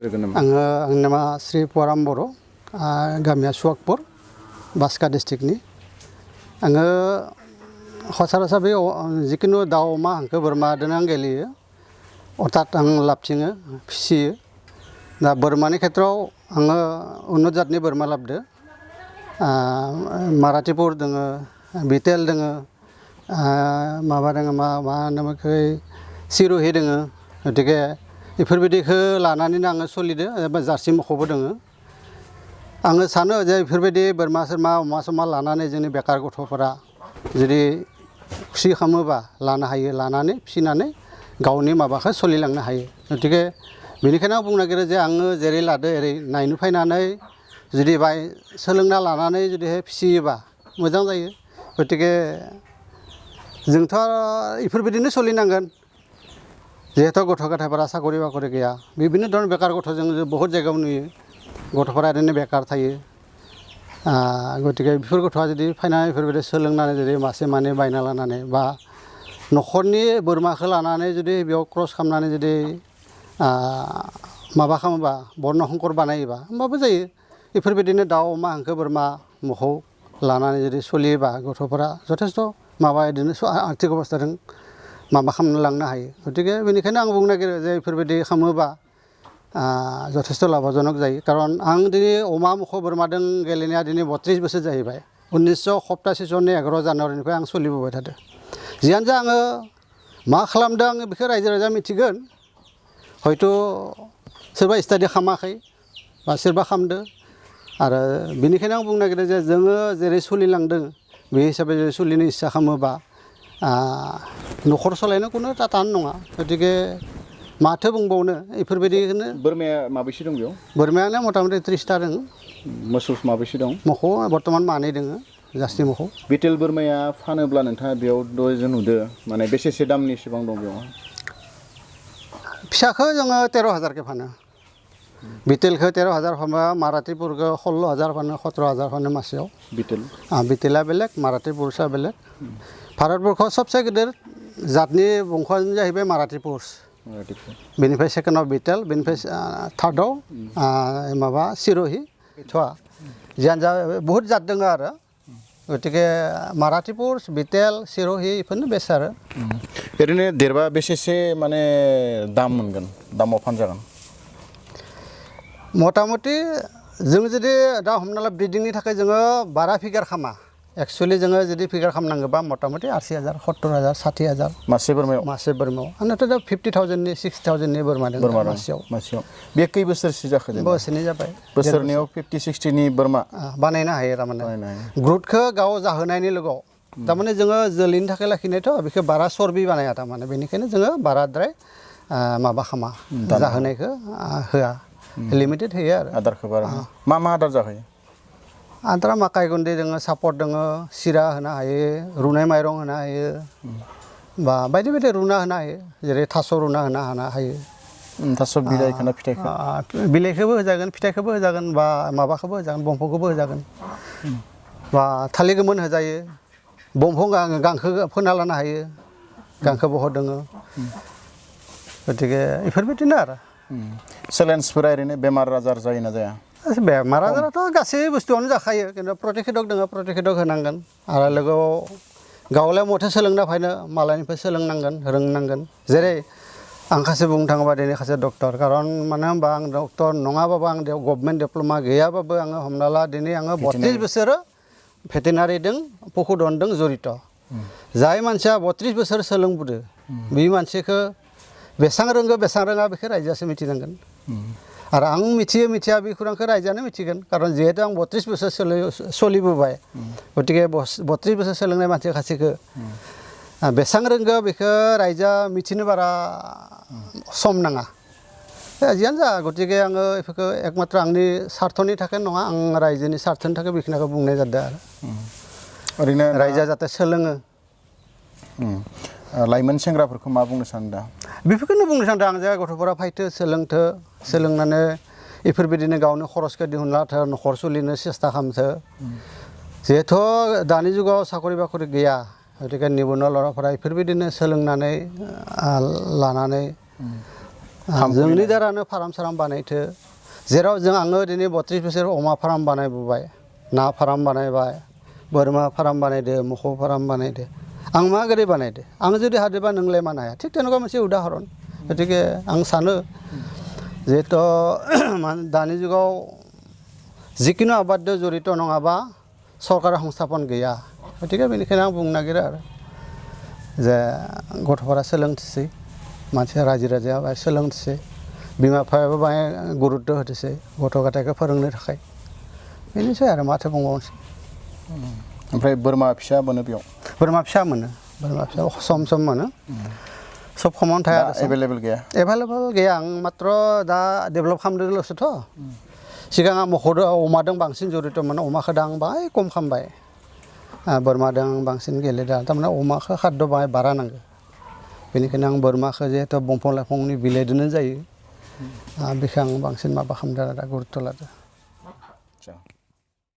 आंनि नामा श्री पराम बर' गामिया सुवाकपुर बाक्सा डिस्ट्रिक्टनि आङो सरासनस्रा बे जिखुनु दाउ अमा हांसो बोरमादों आं गेलेयो अर्थात आं लाबथिङो फिसियो दा बोरमानि खेथ्रआव आङो उन्नत जातनि बोरमा लाबदो माराठीपुर दोङो बिटेल दोङो माबा दोङो मा होनो बेखौ सिर'हि दोङो गतिके बेफोरबायदिखौ लानानैनो आङो सोलिदो एबा जार्सि मोखौबो दोङो आङो सानो जे बेफोरबायदि बोरमा सोरमा अमा समा लानानै जोंनि बेकार गथ'फोरा जुदि खुसि खालामोबा लानो हायो लानानै फिसिनानै गावनि माबाखौ सोलिलांनो हायो गतिके बेनिखायनो आं बुंनो नागिरो जे आङो जेरै लादो एरै नायनो फैनानै जुदि बाय सोलोंना लानानै जुदि फिसियोबा मोजां जायो गतिके जोंथ' बेफोरबायदिनो सोलिनांगोन जिहेतु गथ' गथायफोरा साकरि बाकरि गैया बिभिन्न धरन बेकार गथ' जों बहुत जायगायाव नुयो गथ'फोरा ओरैनो बेकार थायो गतिके बेफोर गथ'आ जुदि फैनानै बेफोरबायदि सोलोंनानै जुदि मासे मानै बायना लानानै बा न'खरनि बोरमाखौ लानानै जुदि बेयाव क्रस खालामनानै जुदि माबा खालामोबा बर्ण संकर बानायोबा होमबाबो जायो बेफोरबायदिनो दाउ अमा हांसो बोरमा मोखौ लानानै जुदि सोलियोबा गथ'फोरा जथेस्थ' माबा बिदिनो आर्थिक अबस्थाजों माबा खालामनो लांनो हायो गतिके बेनिखायनो आं बुंनो नागिरो जे बेफोरबायदि खालामोबा जथेस्थ' लाभजनक जायो खारन आं दिनै अमा मोखौ बोरमादों गेलेनाया दिनै 32 बोसोर जाहैबाय 1987 जानुवारिनिफ्राय आं सोलिबोबाय थादों जियानो जा आङो मा खालामदों आङो बेखौ रायजो राजा मिथिगोन हयथ' सोरबा स्टाडि खालामाखै बा सोरबा खालामदो आरो बेनिखायनो आं बुंनो नागिरो जे जोङो जेरै सोलिलांदों बे हिसाबै जेरै सोलिनो इस्सा खालामोबा न'खर सालायनो खुनु थान नङा गतिके माथो बुंबावनो बेफोरबायदिखौनो बोरमाया माबैसे दं बेयाव बोरमायानो मथा मथि 30टा दङ मोसौ माबैसे दं मोखौ बर्तमान मानै दङ जास्ति मोखौ बिटेल बोरमाया फानोब्ला नोंथाङा बेयाव दहाय नुदो माने बेसेसो दामनि सिबां दं बेयाव फिसाखौ जोङो 13,000 फानो बिटेलखौ 13,000 फानबा माराठीपुरखौ 16,000 फानो 17,000 फानो मासेयाव बिटेला बेलेग माराठीपुरसा बेलेग भारतबर्षआव सबसे गिदिर जातनि बंशआनो जाहैबाय माराठीपुर बेनिफ्राय सेकेन्डआव बिटेल बेनिफ्राय थार्डआव माबा सिर'हि थ'आ जियानो जा बहुत जात दङ आरो गतिके माराठीपुर बिटेल सिर'हि बेफोरनो बेस्ट आरो ओरैनो देरबा बेसेसो माने दाम मोनगोन दामाव फानजागोन मथा मथि जों जुदि दा हमना ला ब्रिडिंनि थाखाय जोङो बारा फिगार खामा एक्सुवेलि जोङो जुदि फिगार खालामनांगौबा मथा मथि 80,000 70,000 60,000 मासे बोरमायाव आंनाथ' दा 50,000नि 60,000नि बोरमा दङ मासेयाव बे खै बोसोरसो जाखो बोसोरनै जाबाय बोसोरनैयाव 50-60नि बोरमा बानायनो हायो थारमाने ग्रुथखौ गाव जाहोनायनि लोगोआव थारमाने जोङो जोलैनि थाखाय लाखिनायथ' बेखौ बारा सरबि बानाया थारमाने बेनिखायनो जोङो बाराद्राय माबा खामा जाहोनायखौ होआ लिमिटेड होयो आरो आदारखौ बारा मा आदार जाहोयो आदारा माकाइ गुन्दै दङ सापर दङ सिरा होनो हायो रुनाय माइरं होनो हायो बा बायदि बायदि रुना होनो हायो जेरै थास' रुना होनो हायो थास' बिलाइखौ फिथाइखौ बिलाइखौबो होजागोन फिथाइखौबो होजागोन बा माबाखौबो होजागोन बंफंखौबो होजागोन बा थालिर गोमोन होजायो बंफं गांखो फोना लानो हायो गांखो बहुत दङ गतिके बेफोरबायदिनो आरो सेलेन्सफोरा ओरैनो बेमार आजार जायोना जाया बेमार आजाराथ' गासै बुस्थुआनो जाखायो खिन्थु प्रतिखेधक दङ प्रतिखेधक होनांगोन आरो लोगोआव गावलाय मथे सोलोंना फैनो मालायनिफ्राय सोलोंनांगोन रोंनांगोन जेरै आं खासे बुंनो थाङोबा दिनै खासे डक्टर खारन मानो होनबा आं डक्टर नङाबाबो आं गभर्नमेन्ट डिप्ल'मा गैयाबाबो आङो हमना ला दिनै आङो 32 बोसोर भेटेनारिजों पशुधनजों जड़ित जाय मानसिया 32 बोसोर सोलोंबोदो बे मानसिखौ बेसेबां रोंगौ बेसेबां रोङा बेखौ रायजोआसो मिथिनांगोन आरो आं मिथियो मिथिया बे खुरांखौ रायजोआनो मिथिगोन खारन जिहेतु आं 32 बोसोर सोलिबोबाय गतिके 32 बोसोर सोलोंनाय मानसि खासेखौ बेसेबां रोंगौ बेखौ रायजोआ मिथिनो बारा सम नाङा जियानो जा गतिके आङो बेफोरखौ एकमात्र आंनि सार्थनि थाखाय नङा आं रायजोनि सार्थनि थाखाय बेखिनिखौ बुंनाय जादों आरो ओरैनो रायजोआ जाहाथे सोलोङो लाइमोन सेंग्राफोरखौ मा बुंनो सानो दा बेफोरखौनो बुंनो सानदों आं जे गथ'फोरा फैथो सोलोंथो सोलोंनानै बेफोरबायदिनो गावनि खरसखौ दिहुनलाथो न'खर सोलिनो सेस्था खालामथो जिहेथु दानि जुगाव साकरि बाकरि गैया गतिके निबनुवा लराफोरा बेफोरबायदिनो सोलोंनानै लानानै जोंनि दारानो फार्म साराम बानायथो जेराव आङो दिनै 32 बोसोर अमा फार्म बानायबोबाय ना फार्म बानायबाय बोरमा फार्म बानायदो मोसौ फार्म बानायदो आं मा गोदै बानायदो आं जुदि हादोबा नोंलाय मानो हाया थिग তেনেকুৱা मोनसे उदाहरन गतिके आं सानो जिहेतु दानि जुगाव जिखुनु आबादजों जড়িত नङाबा सरकारा संस्थापन गैया गतिके बेनिखायनो आं बुंनो नागिरो आरो जे गथ'फोरा सोलोंथोंसै मानसिया रायजो राजाया बाहाय सोलोंथोंसै बिमा बिफायाबो बाहाय गुरुत्त' होथोंसै गथ' गथायखौ फोरोंनो थाखाय बेनोसै आरो माथो बुंबावनोसै ओमफ्राय बोरमा फिसा मोनो बेयाव बोरमा फिसा मोनो बोरमा फिसा सम सम मोनो सब समावनो थाया एभेलेबल गैया एभेलेबल गैया आं मात्र दा डेभेलप खालामदोंल'सोथ' सिगां आं मोसौदो अमादों बांसिन जড়িतमोन अमाखौ दा आं बाहाय खम खालामबाय बोरमादों बांसिन गेलेदों थारमाने अमाखौ खाद्य बाहाय बारा नांगौ बेनिखायनो आं बोरमाखौ जिहेतु दंफां लाइफांनि बिलाइदोंनो जायो बेखौ आं बांसिन माबा खालामदों आरो गुरुत्त' लादों